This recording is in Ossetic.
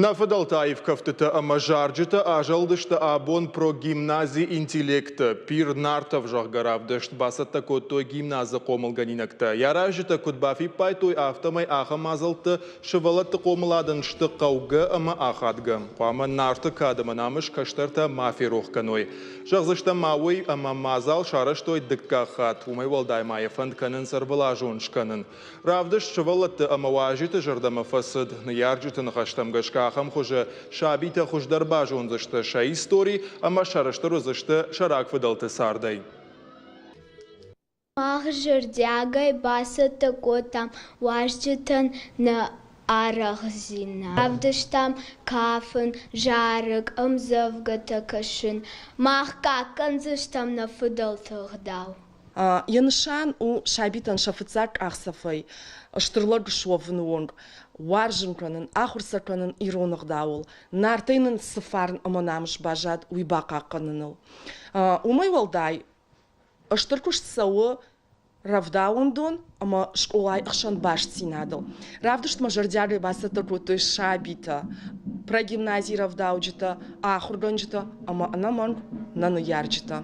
Нӕ фыдӕлты аив кӕфтытӕ ӕмӕ зарджытӕ азӕлдысты абон прогимнази «Интеллект-ы». Пир Нартов, зӕгъгӕ, равдыст бацӕттӕ кодтой гимназы хъомылгӕнинӕгтӕ. Йӕ аразджытӕ куыд бафиппайдтой, афтӕмӕй ахӕм мадзӕлттӕ сывӕллӕтты хъомыладӕн сты хъӕугӕ ӕмӕ ахадгӕ. Хъуамӕ Нарты кад ӕмӕ намыс кӕстӕртӕ ма ферох кӕной. Зӕгъдзыстӕм ма уый, ӕмӕ мадзал сарӕзтой дыккаг хатт. Уымӕй уӕлдай ма йӕ фӕнд кӕнынц ӕрвылазон скӕнын. Равдыст сывӕллӕтты ӕмӕ уазджыты зӕрдӕмӕ фӕцыд. Ныййарджыты ныхӕстӕм гӕсгӕ ахӕм хуызы сабитӕ хуыздӕр базондзысты сӕ истори ӕмӕ сӕрыстыр уыдзысты сӕ рагфыдӕлты цардӕй. Мах зӕрдиагӕй бацӕттӕ кодтам уазджытӕн нӕ арӕхдзинад. Равдыстам кафын, зарӕг, ӕмдзӕвгӕтӕ кӕсын. Мах хъахъхъӕндзыстӕм нӕ фыдӕлты ӕгъдау. Йӕ нысан у сабитӕн сӕ фыццаг къахдзӕфӕй стыр лӕг суӕвыны онг уарзын кӕнын, ахуыр сӕ кӕнын ирон ӕгъдауыл, Нартӕй нын цы фарн ӕмӕ намыс баззад, уый бахъахъхъӕныныл. Уымӕй уӕлдай, стыр куыст цӕуы рӕвдауӕндон ӕмӕ скъолайы ӕхсӕн бастдзинадыл. Равдыстмӕ зӕрдиагӕй бацӕттӕ кодтой сабитӕ, прогимназийы рӕвдауджытӕ, ахуыргӕнджытӕ ӕмӕ ӕнӕмӕнг нӕ ныййарджытӕ.